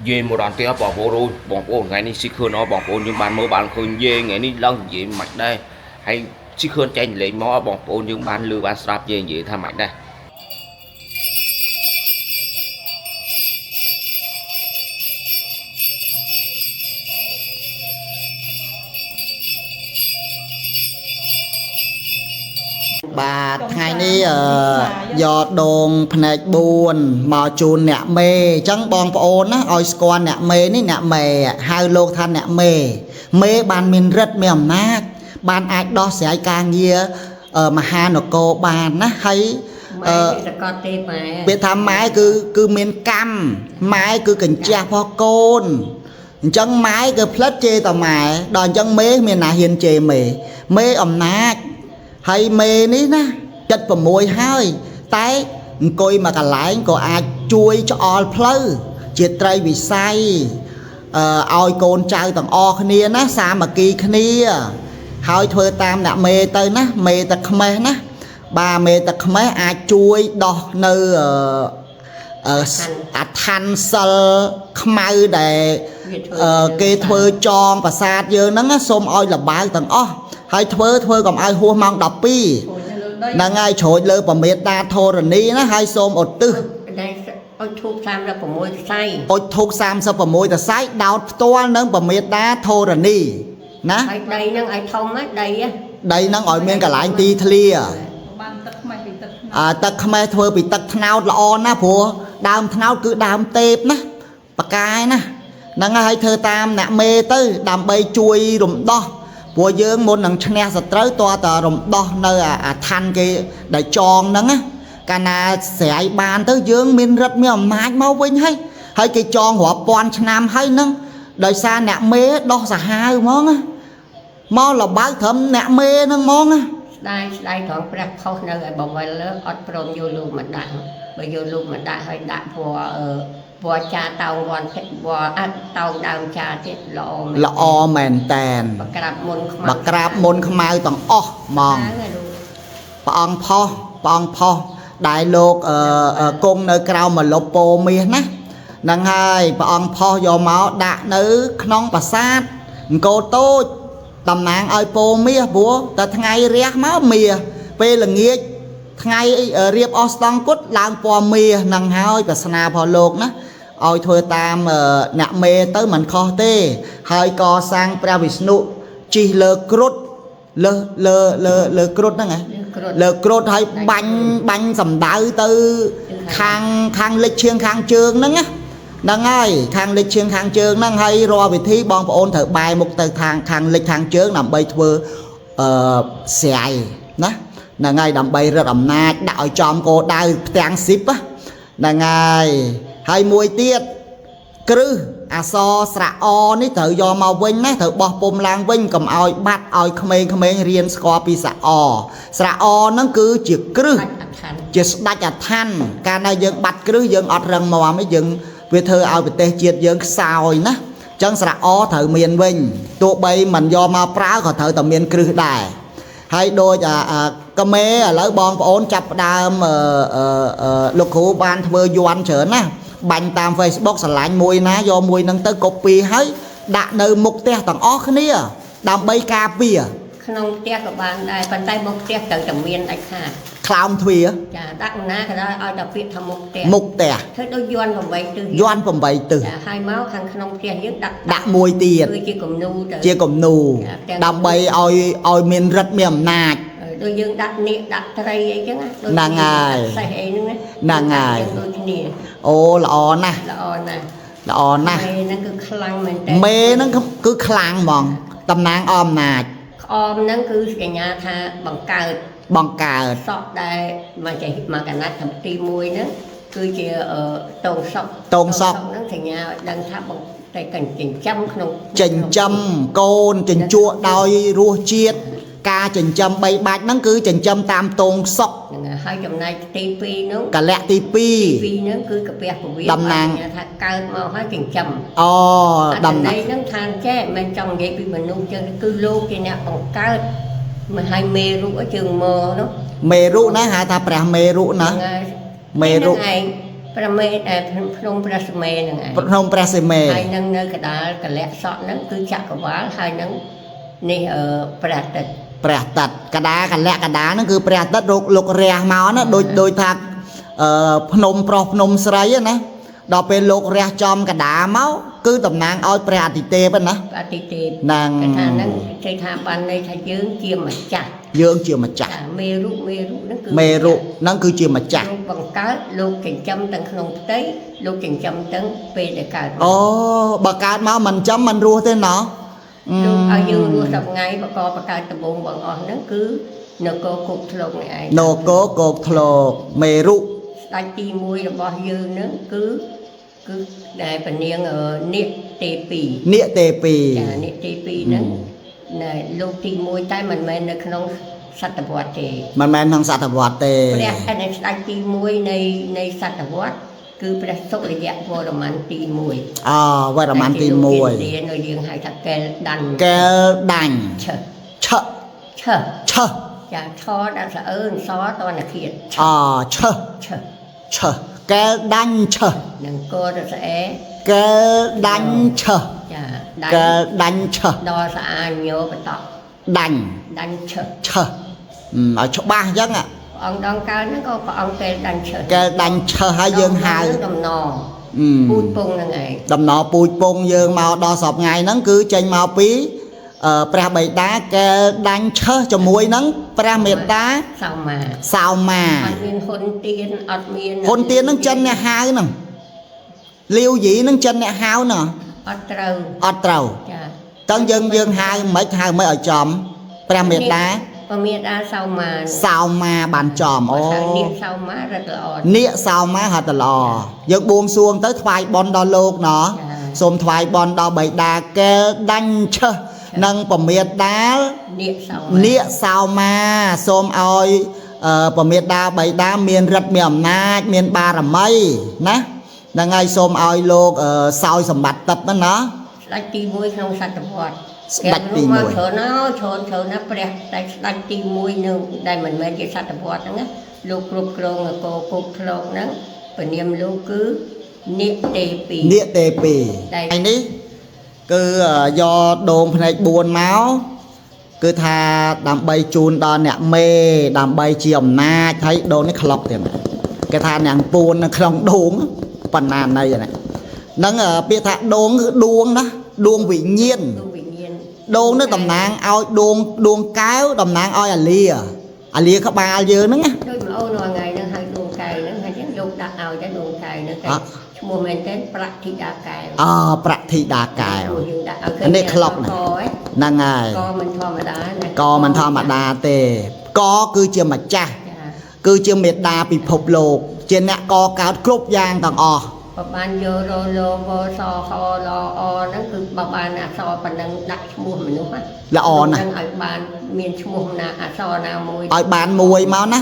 យេមកដល់ផ្ទះបងប្អូនអូយបងប្អូនថ្ងៃនេះស៊ីខឿនអបងប្អូនយើងបានមើលបានឃើញយេថ្ងៃនេះឡើងនិយាយមិនដែរហើយស៊ីខឿនចែកលេងមកបងប្អូនយើងបានលឺបានស្ដាប់យេនិយាយថាមិនដែរ បាទថ្ងៃនេះយកដូងផ្នែក4មកជូនអ្នកមេអញ្ចឹងបងប្អូនណាឲ្យស្គាល់អ្នកមេនេះអ្នកមេហៅលោកថាអ្នកមេមេបានមានរិទ្ធមានអំណាចបានអាចដោះស្រាយការងារមហានគរបានណាហើយ ម៉ែសកតទេម៉ែ ពាក្យថាម៉ែគឺមានកម្មម៉ែគឺកញ្ជះផងកូនអញ្ចឹងម៉ែគឺផ្លិតជេរតម៉ែដល់អញ្ចឹងមេមានណាហ៊ានជេរមេមេអំណាចហើយមេនេះណា76ហើយតែអង្គុយមកកន្លែងក៏អាចជួយឆ្អល់ផ្លូវជាត្រីវិស័យឲ្យកូនចៅទាំងអស់គ្នាណាសាមគ្គីគ្នាហើយធ្វើតាមអ្នកមេទៅណាមេតខ្មេះណាបាទមេតខ្មេះអាចជួយដោះនៅអឋានសិលខ្មៅដែលគេធ្វើចងប្រាសាទយើងហ្នឹងសូមឲ្យលបើកទាំងអស់ហើយធ្វើកុំឲ្យហួសម៉ោង12ហ្នឹងហើយជ្រោចលើប្រមេតាធរណីណាហើយសូមឧទ្ទិស អុជធូប36សៃអុជធូប36សៃដោតផ្ទាល់នឹងប្រមេតាធរណីណាហើយដីហ្នឹងឲ្យធំណាដីដីហ្នឹងឲ្យមានកន្លែងទីធ្លាបានទឹកខ្មេះពីទឹកថ្នោតទឹកខ្មេះធ្វើពីទឹកថ្នោតល្អណាស់ព្រោះដើមថ្នោតគឺដើមទេពណាបកាយណាហ្នឹងហើយធ្វើតាមអ្នកមេទៅដើម្បីជួយរំដោះព្រោះយើងមុននឹងឈ្នះសត្រូវតើតរំដោះនៅអាឋានគេដែលចងហ្នឹងណាកាលណាស្រាយបានទៅយើងមានរិទ្ធមានអំណាចមកវិញហើយហើយគេចងរាប់ពាន់ឆ្នាំហើយហ្នឹងដោយសារអ្នកមេដោះសាហាវហ្មងណាមកលបើកត្រឹមអ្នកមេហ្នឹងហ្មងណាស្ដាយត្រង់ព្រះផុសនៅឯបវលអត់ព្រមយកលោកមកដាក់បើយកលោកមកដាក់ហើយដាក់ពណ៌ចាតោងវ័នពណ៌អត់តោងដើមចាទៀតល្អមែនល្អមែនតែនបក្រាបមុនខ្មៅបក្រាបមុនខ្មៅទាំងអស់ហ្មងព្រះអង្គផុសព្រះអង្គផុសដែលលោកគង់នៅក្រៅមលុបពោមាសណាហ្នឹងហើយព្រះអង្គផុសយកមកដាក់នៅក្នុងប្រាសាទអង្គរតូចតំណាងឲ្យពោមាសព្រោះតែថ្ងៃរះមកមាសពេលល្ងាចថ្ងៃរៀបអស់ស្តង់គុតឡើងពណ៌មាសហ្នឹងហើយប្រាថ្នារបស់លោកណាឲ្យធ្វើតាមអ្នកមេទៅមិនខុសទេហើយកសាងព្រះវិស្ណុជិះលើគ្រុឌលើលើលើលើគ្រុឌហ្នឹងហ៎លើគ្រុឌហើយបាញ់សំដៅទៅខាងលិចឈៀងខាងជើងហ្នឹងណាហ្នឹងហើយខាងលិចឈៀងខាងជើងហ្នឹងហើយរាល់វិធីបងប្អូនត្រូវបែរមុខទៅខាងលិចខាងជើងដើម្បីធ្វើស្រាយណាហ្នឹងហើយដើម្បីរឹតអំណាចដាក់ឲ្យចំគោដៅផ្ទាំងស៊ីបហ្នឹងហើយហើយមួយទៀតគ្រឹះអសស្រៈអនេះត្រូវយកមកវិញណាត្រូវបោះពុំឡើងវិញកុំឲ្យបាត់ឲ្យក្មេងៗរៀនស្គាល់ពីស្រៈអស្រៈអហ្នឹងគឺជាគ្រឹះជាស្ដេចអឋានកាលណាយើងបាត់គ្រឹះយើងអត់រឹងមាំទេយើងវាធ្វើឲ្យប្រទេសជាតិយើងខ្សោយណាអញ្ចឹងស្រៈអត្រូវមានវិញទោះបីមិនយកមកប្រើក៏ត្រូវតែមានគ្រឹះដែរហើយដូចកាមេឥឡូវបងប្អូនចាប់ផ្ដើមលោកគ្រូបានធ្វើយ័ន្តច្រើនណាបាញ់តាម Facebook ស្រឡាញ់មួយណាយកមួយហ្នឹងទៅ copy ហើយដាក់នៅមុខផ្ទះទាំងអស់គ្នាដើម្បីការពារក្នុងផ្ទះក៏បានដែរប៉ុន្តែមុខផ្ទះត្រូវតែមានដាច់ខាតខ្លោមទ្វារចាដាក់ណាក៏ដោយឲ្យតែពាក្យថាមុខផ្ទះមុខផ្ទះធ្វើដូចយ័ន្ត8ទិសយ័ន្ត8ទិសចាហើយមកខាងក្នុងផ្ទះយើងដាក់មួយទៀតគឺជាគំនូទៅជាគំនូដើម្បីឲ្យមានរិទ្ធមានអំណាចដូចយើងដាក់នាគដាក់ត្រីអីចឹងណាហ្នឹងហើយសេះអីហ្នឹងណាហ្នឹងហើយដូចគ្នាអូល្អណាស់ល្អណាស់ល្អណាស់មេហ្នឹងគឺខ្លាំងមែនតើមេហ្នឹងគឺខ្លាំងហ្មងតំណាងអំណាចក្អមហ្នឹងគឺសញ្ញាថាបង្កើតសក់ដែលមកចេះមកកណាត់ទី1ហ្នឹងគឺជាតងសក់ហ្នឹងសញ្ញាឲ្យដឹងថាតែចិញ្ចឹមក្នុងចិញ្ចឹមកូនចិញ្ចក់ដោយរសជាតិការចិញ្ចឹមបីបាច់ហ្នឹងគឺចិញ្ចឹមតាមតងសុក ហ្នឹងហើយចំណែកទី2នោះកលៈទី2ហ្នឹងគឺកាពះពវៀតំណាងថាកើតមកហើយចិញ្ចឹមអូតំណាងហ្នឹងថាចេះមិនចង់និយាយពីមនុស្សចឹងគឺលោកជាអ្នកបង្កើតមិនឲ្យមេរុជើងមនោះ មេរុណាហៅថាព្រះមេរុណាមេរុ ឯង ព្រះមេដែលភ្នំព្រះសុមេហ្នឹងឯង ភ្នំព្រះសិមេ ហើយនឹងនៅកដាលកលៈសក់ហ្នឹងគឺចក្រវាលហើយនឹងនេះអឺព្រះអាទិត្យ ព្រះអាទិត្យកដាកលៈកដាហ្នឹងគឺព្រះអាទិត្យលោកលោករះមកណាដូចដូចថាអឺភ្នំប្រុសភ្នំស្រីណាដល់ពេលលោករះចំកដាមកគឺតំណាងឲ្យព្រះអាទិទេពណា ព្រះអាទិទេព ហ្នឹង គេថាហ្នឹងគេថាបានន័យថាយើងជាម្ចាស់ យើងជាម្ចាស់ ចាមេរុមេរុហ្នឹងគឺ មេរុហ្នឹងគឺជាម្ចាស់ លោកបង្កើតលោកចិញ្ចឹមទាំងក្នុងផ្ទៃលោកចិញ្ចឹមទាំងពេលដែលកើតមក អូបើកើតមកមិនចំមិនរស់ទេណោះ លោកឲ្យយើងរស់សប្ងៃបកបកើតដំបងបងអស់ហ្នឹងគឺនគរគុកធ្លុកនេះឯង នគរគោកធ្លោកមេរុ ស្ដេចទី1របស់យើងហ្នឹងគឺគឺដែលពនាងអឺនាគទេពី នាគទេពី ចានាគទេពីហ្នឹងណែលោកទី1តែមិនមែននៅក្នុងសតវត្សទេ មិនមែនក្នុងសតវត្សទេ ព្រះឯនេះស្ដេចទី1នៃនៃសតវត្សគឺព្រះសុរិយវរ្ម័នទី1 អវរ្ម័នទី1 នៅយើងហៅថាកែលដាន់ កែលដាញ់ ឆឹះ ឆឹ ឆឹះ ឆឹះ ចាឆដាក់ស្អើនសតនឃាត អឆឹះ ឆឹះ ឆឹះកែលដាញ់ឆឹះ នឹងករស្អែ កែលដាញ់ឆឹះ ចាដា កែល ញ់ ដាញ់ឆឹះ ដល់ស្អាញោបតក់ ដាញ់ ដាញ់ឆឹះ ឆឹះឲ្យច្បាស់អញ្ចឹង ព្រះអង្គដងកើហ្នឹងក៏ព្រះអង្គកែលដាញ់ឆឹះ កែលដាញ់ឆឹះហើយយើងហៅ ដំណពូជពងហ្នឹងឯង ដំណពូជពងយើងមកដល់សពថ្ងៃហ្នឹងគឺចេញមកពីព្រះបិតាកែលដាញ់ឆឹះជាមួយនឹងព្រះមេតា សោមា សោមា អត់មានហ៊ុនទៀនអត់មាន ហ៊ុនទៀនហ្នឹងចិនអ្នកហៅហ្នឹងលាវយីហ្នឹងចិនអ្នកហៅហ្នឹង អត់ត្រូវ អត់ត្រូវ ចា តើយើងយើងហៅមិនហៅមិនឲ្យចំព្រះមេតា ព្រះមេតាសោមា សោមាបានចំអូ នាគសោមារត់ល្អ នាគសោមាហត់ល្អយើងបួងសួងទៅថ្វាយបុណ្យដល់លោកណោះសូមថ្វាយបុណ្យដល់បិតាកែលដាញ់ឆឹះនិងពមេតា នាគសោមា នាគសោមាសូមឲ្យពមេតាបិតាមានឫទ្ធិមានអំណាចមានបារមីណាហ្នឹងហើយសូមឲ្យលោកសោយសម្បត្តិទឹកហ្នឹងណា ស្ដេចទី1ក្នុងសតវត្ស ស្ដេចទី1 មកច្រើនណាស់ច្រើនច្រើនណាស់ព្រះតែស្ដេចទី1នៅដែលមិនមែនជាសតវត្សហ្នឹងណាលោកគ្រប់គ្រងនគរគុកធ្លកហ្នឹងពនាមលោកគឺនាគទេពី នាគទេពីថ្ងៃនេះគឺយកដូងភ្នែក4មកគឺថាដើម្បីជូនដល់អ្នកមេដើម្បីជាអំណាចហើយដូងនេះក្លុកទៀតគេថាអ្នកពួននៅក្នុងដូងប៉ុណ្ណាណីហ្នឹងហ្នឹងពាក្យថាដូងគឺដួងណាដួងវិញ្ញាណ ដួងវិញ្ញាណ ដូងនេះតំណាងឲ្យដួងដួងកែវតំណាងឲ្យអាលាអាលាក្បាលយើងហ្នឹងណា ដូចម្អូនរាល់ថ្ងៃហ្នឹងហៅដួងកែវហ្នឹងហើយចឹងលោកដាក់ឲ្យតែដួងកែវហ្នឹងតែឈ្មោះមែនទែនប្រាក់ធីតាកែវ អប្រាក់ធីតាកែវ យើងដាក់ឲ្យ នេះក្លុកណាហ្នឹងហើយ កមិនធម្មតាណា កមិនធម្មតាទេកគឺជាម្ចាស់គឺជាមេដាពិភពលោកជាអ្នកកកើតគ្រប់យ៉ាងទាំងអស់ បើបានយករលោវសខលអហ្នឹងគឺបើបានអក្សរប៉ុណ្ណឹងដាក់ឈ្មោះមនុស្សណា ល្អណាស់ ឲ្យបានមានឈ្មោះណាអក្សរណាមួយ ឲ្យបានមួយមកណា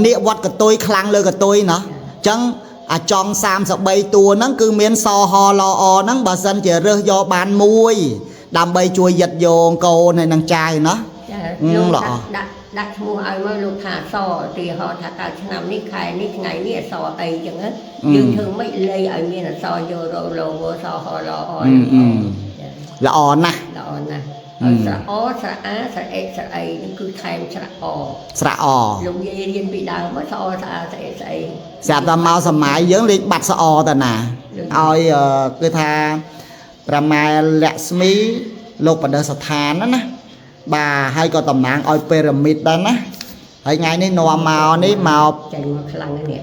នាគវត្តកតុយខ្លាំងលើកតុយណោះអញ្ចឹងអាចង់33តួហ្នឹងគឺមានសហលអហ្នឹងបើសិនជារើសយកបានមួយដើម្បីជួយយិត្តយោងកូនហើយនឹងចៅណោះ ចាលោកដាក់ដាក់ឈ្មោះឲ្យមកលោកថាសឧទាហរណ៍ថាកើតឆ្នាំនេះខែនេះថ្ងៃនេះអក្សរអីចឹងយើងធ្វើម៉េចលៃឲ្យមានអក្សរយករលោវសហលអ ល្អណាស់ ល្អណាស់ហើយស្រៈអស្រៈអាស្រៈអេស្រៈអីហ្នឹងគឺថែមស្រៈអ ស្រៈអ លោកយាយរៀនពីដើមមកស្រៈអស្រៈអាស្រៈអេស្រៈអី ស្រាប់តែមកសម័យយើងលេងបាត់ស្រៈអទៅណាឲ្យគឺថាព្រះម៉ែលក្ស្មីលោកបណ្ឌិតស្ថានណាណាបាទហើយក៏តំណាងឲ្យពីរ៉ាមីតដែរណាហើយថ្ងៃនេះនាំមកនេះមក ចេញមកខ្លាំងនេះ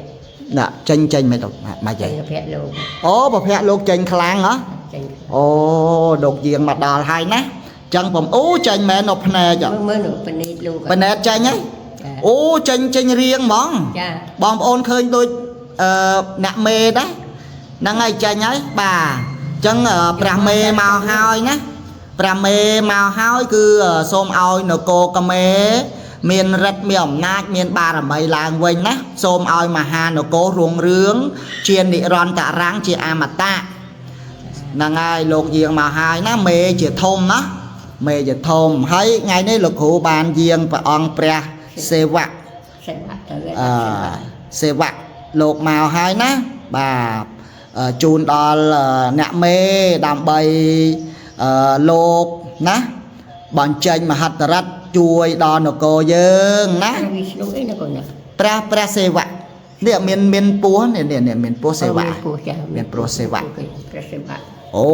ណាចេញចេញមិនមកចេញ ប្រភពលោក អូប្រភពលោកចេញខ្លាំងហ៎ ចេញ អូលោកយាងមកដល់ហើយណាចឹងបំអូចេញមែននៅភ្នែក មើលមើលបណេតលោក បណេតចេញហ៎អូចេញចេញរៀងហ្មង ចា បងប្អូនឃើញដូចអឺអ្នកមេដែរហ្នឹងហើយចេញហើយបាទចឹងព្រះមេមកហើយណាព្រះមេមកហើយគឺសូមឲ្យនគរកមេមានឫទ្ធិមានអំណាចមានបារមីឡើងវិញណាសូមឲ្យមហានគររុងរឿងជានិរន្តររាំងជាអមតៈហ្នឹងហើយលោកយាងមកហើយណាមេជាធំណាមេជាធំហើយថ្ងៃនេះលោកគ្រូបានយាងព្រះអង្គព្រះសេវៈ សេវៈទៅ សេវៈលោកមកហើយណា បាទជូនដល់អ្នកមេដើម្បីលោកណាបញ្ចេញមហិទ្ធិឫទ្ធិជួយដល់នគរយើងណា ព្រះវិស្ណុអីណាកូនណា ព្រះសិវៈនេះមានពោះនេះនេះមានពោះសិវៈ មានពោះចា មានពោះសិវៈ ព្រះសិវៈ អូ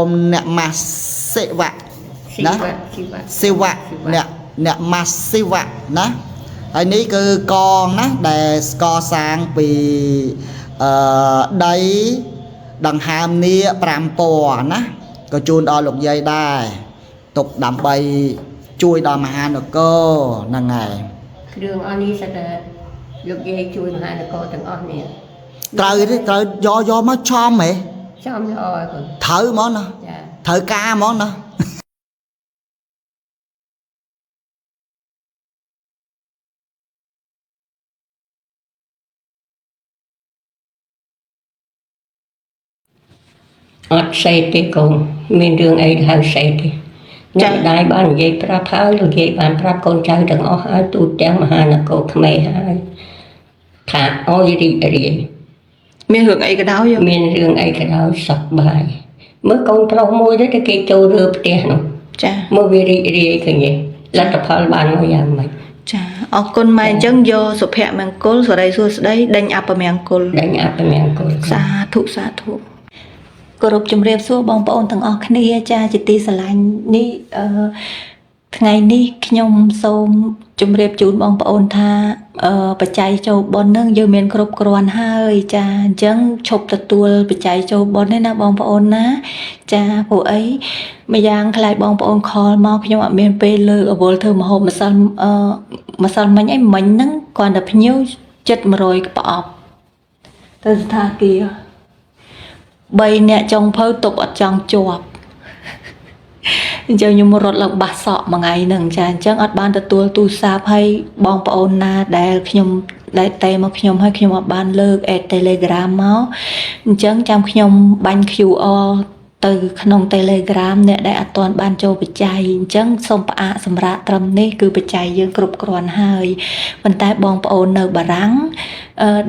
មអ្នកម៉ាសិវៈ សិ ណា វៈសិវៈ សិវៈអ្នកអ្នកម៉ាសិវៈណាហើយនេះគឺកងណាដែលស្កសាងពីអឺដីដង្ហើមនាគ5ពណ៌ណាក៏ជូនដល់លោកយាយដែរទុកដើម្បីជួយដល់មហានគរហ្នឹងហើយ គ្រឿងអស់នេះសិតតែលោកយាយជួយមហានគរទាំងអស់នេះ ត្រូវទេត្រូវយកយកមកចំហ៎ ចំល្អហើយកូន ត្រូវហ្មងណា ចា ត្រូវការហ្មងណា អត់សេតទេកូនមានរឿងអីហៅសេតទេអ្នកម្ដាយបាននិយាយប្រាប់ហើយលោកយាយបានប្រាប់កូនចៅទាំងអស់ហើយទូទាំងមហានគរខ្មែរហើយថាអោយរីករាយ មានរឿងអីក៏ដោយ មានរឿងអីក៏ដោយសប្បាយមើលកូនប្រុសមួយទៅគេចូលរើផ្ទះនោះ ចា មើលវារីករាយឃើញទេលទ្ធផលបានមកយ៉ាងម៉េច ចាអរគុណម៉ែអញ្ចឹងយកសុភមង្គលសិរីសួស្តីដេញអពមង្គល ដេញអពមង្គល សាធុសាធុគោរពជំរាបសួរបងប្អូនទាំងអស់គ្នាចាជាទីស្រឡាញ់នេះអឺថ្ងៃនេះខ្ញុំសូមជម្រាបជូនបងប្អូនថាបច្ច័យចូលបុណ្យនឹងយើងមានគ្រប់គ្រាន់ហើយចាអញ្ចឹងឈប់ទទួលបច្ច័យចូលបុណ្យទេណាបងប្អូនណាចាព្រោះអីម្យ៉ាងខ្លាចបងប្អូនខលមកខ្ញុំអត់មានពេលលើកអវល់ធ្វើម្ហូបម្សិលអឺម្សិលមិញអីមិញហ្នឹងគ្រាន់តែភ្ញៀវចិត្ត100ប្រអប់ទៅស្ថាគារ3នាក់ចុងភៅទប់អត់ចង់ជាប់អញ្ចឹងខ្ញុំរត់ឡើងបាសសក់មួយថ្ងៃហ្នឹងចាអញ្ចឹងអត់បានទទួលទូរស័ព្ទឲ្យបងប្អូនណាដែលខ្ញុំដែលតេមកខ្ញុំឲ្យខ្ញុំអត់បានលើកអេ Telegram មកអញ្ចឹងចាំខ្ញុំបាញ់ QR ទៅក្នុង Telegram អ្នកដែលអត់ទាន់បានចូលបច្ច័យអញ្ចឹងសូមផ្អាកសម្រាប់ត្រឹមនេះគឺបច្ច័យយើងគ្រប់គ្រាន់ហើយប៉ុន្តែបងប្អូននៅបារាំង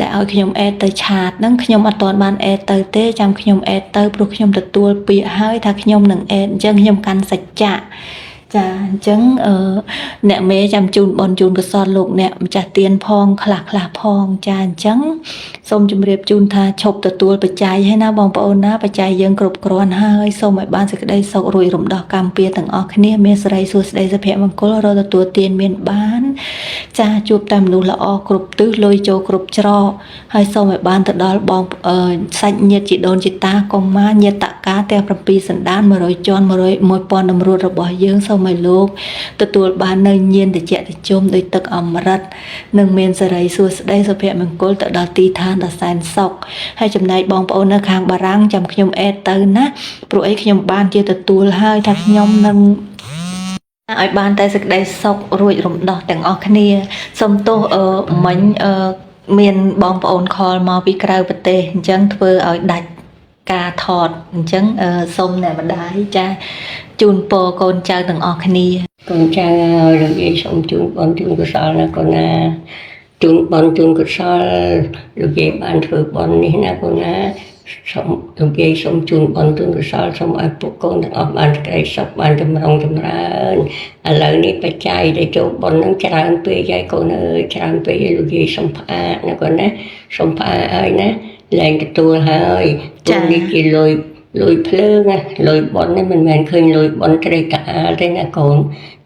ដែលឲ្យខ្ញុំអេតទៅឆាតហ្នឹងខ្ញុំអត់ទាន់បានអេតទៅទេចាំខ្ញុំអេតទៅព្រោះខ្ញុំទទួលពាក្យហើយថាខ្ញុំនឹងអេតអញ្ចឹងខ្ញុំកាន់សច្ចៈចាអញ្ចឹងអ្នកមេចាំជូនបនជូនកុសលលោកអ្នកម្ចាស់ទានផងខ្លះខ្លះផងចាអញ្ចឹងសូមជម្រាបជូនថាឈប់ទទួលបច្ច័យហើយណាបងប្អូនណាបច្ច័យយើងគ្រប់គ្រាន់ហើយសូមឲ្យបានសេចក្តីសុខរួចរំដោះកម្មពៀទាំងអស់គ្នាមានសិរីសួស្តីសុភមង្គលរកទទួលទានមានបានចាជួបតែមនុស្សល្អគ្រប់ទិសលុយចូលគ្រប់ច្រកហើយសូមឲ្យបានទៅដល់បងសាច់ញាតិជីដូនជីតាកុមារញាតិកាទាំង7សន្តាន100ជាន់100 1000តម្រួតរបស់យើងសូមឲ្យលោកទទួលបាននៅញាណតិចតិជុំដោយទឹកអម្រឹតនិងមានសិរីសួស្តីសុភមង្គលទៅដល់ទីឋានដ៏សែនសុខហើយចំណែកបងប្អូននៅខាងបារាំងចាំខ្ញុំអេតទៅណាព្រោះអីខ្ញុំបានជាទទួលហើយថាខ្ញុំនឹងឲ្យបានតែសេចក្តីសុខរួចរំដោះទាំងអស់គ្នាសូមទោសមិញមានបងប្អូនខលមកពីក្រៅប្រទេសអញ្ចឹងធ្វើឲ្យដាច់ការថតអញ្ចឹងសូមអ្នកម្ដាយចាជូនពរកូនចៅទាំងអស់គ្នា កូនចៅហើយលោកយាយសូមជូនបុណ្យជូនកុសលណាកូនណាជូនបុណ្យជូនកុសលលោកយាយបានធ្វើបុណ្យនេះណាកូនណាសូមលោកយាយសូមជូនបុណ្យជូនកុសលសូមឲ្យពួកកូនទាំងអស់បានសេចក្តីសុខបានចម្រុងចម្រើនឥឡូវនេះបច្ច័យដែលចូលបុណ្យនឹងច្រើនពេកហើយកូនអើយច្រើនពេកហើយលោកយាយសូមផ្អាកណាកូនណាសូមផ្អាកហើយណាលែងទទួលហើយ ចា៎ នេះជាលុយលុយភ្លើងណាលុយបុណ្យនេះមិនមែនឃើញលុយបុណ្យត្រេកត្រអាលទេណាកូន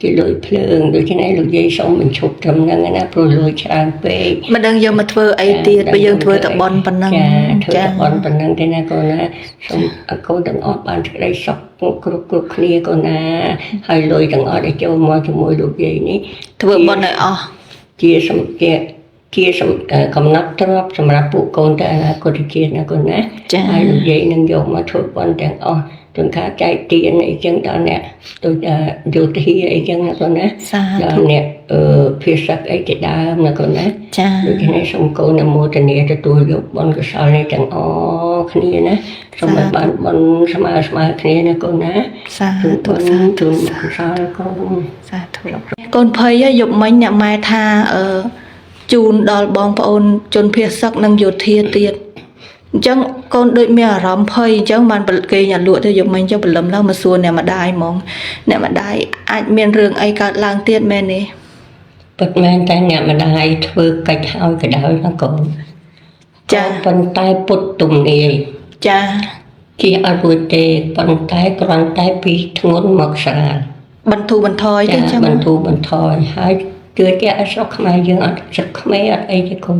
ជាលុយភ្លើងដូច្នេះលោកយាយសូមបញ្ឈប់ត្រឹមហ្នឹងណាព្រោះលុយច្រើនពេក មិនដឹងយកមកធ្វើអីទៀតបើយើងធ្វើតែបុណ្យប៉ុណ្ណឹង ចាធ្វើតែបុណ្យប៉ុណ្ណឹងទេណាកូនណាសូមឲ្យកូនទាំងអស់បានសេចក្តីសុខគ្រប់គ្រប់គ្នាកូនណាហើយលុយទាំងអស់ដែលចូលមកជាមួយលោកយាយនេះ ធ្វើបុណ្យឲ្យអស់ ជាសំជាជាសំកំណត់ទ្រព្យសម្រាប់ពួកកូនទៅអនាគតជាតិណាកូនណា ចា ហើយលោកយាយនឹងយកមកធ្វើបុណ្យទាំងអស់ជួនកាលចែកទានអីចឹងដល់អ្នកដូចយោធាអីចឹងណាកូនណា សា ដល់ ធុ អ្នកភាសកអីជាដើមណាកូនណា ចា ដូច្នេះសូមកូនអនុមោទនាទទួលយកបុណ្យកុសលនេះទាំងអស់គ្នាណាសូមឲ្យបានបុណ្យស្មើស្មើគ្នាណាកូនណា សា ជូន ធុ បុណ្យ សាធុ ជូនកុសលកូន សាធុកូនភ័យយប់មិញអ្នកម៉ែថា ជូនដល់បងប្អូនជនភៀសសឹកនិងយោធាទៀតអញ្ចឹងកូនដូចមានអារម្មណ៍ភ័យអញ្ចឹងបានគេញ៉ាលក់ទៅយកមិញអញ្ចឹងព្រលឹមឡើងមកសួរអ្នកម្ដាយហ្មងអ្នកម្ដាយអាចមានរឿងអីកើតឡើងទៀតមែនទេ ពិតមែនតែអ្នកម្ដាយធ្វើកិច្ចហើយក៏ដោយណាកូន ចា ប៉ុន្តែពុទ្ធទំនាយ ចា ជាអត់រួចទេប៉ុន្តែគ្រាន់តែពីធ្ងន់មកស្រាល បន្ធូរបន្ថយទេ ចា ចឹង បន្ធូរបន្ថយហើយជឿជាក់ឲ្យស្រុកខ្មែរយើងអត់ស្រុកខ្មែរអត់អីទេកូន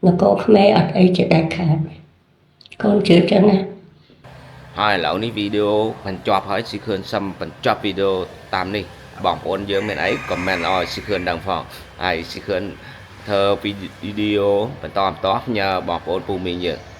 នគរខ្មែរអត់អីជាដាច់ខាតកូនជឿចឹងណា ហើយឥឡូវនេះវីដេអូបញ្ចប់ហើយស៊ីខឿនសុំបញ្ចប់វីដេអូតាមនេះបងប្អូនយើងមានអី comment ឲ្យស៊ីខឿនដឹងផងហើយស៊ីខឿនធ្វើវីដេអូបន្តបន្តផ្ញើបងប្អូនពូមីងយើង។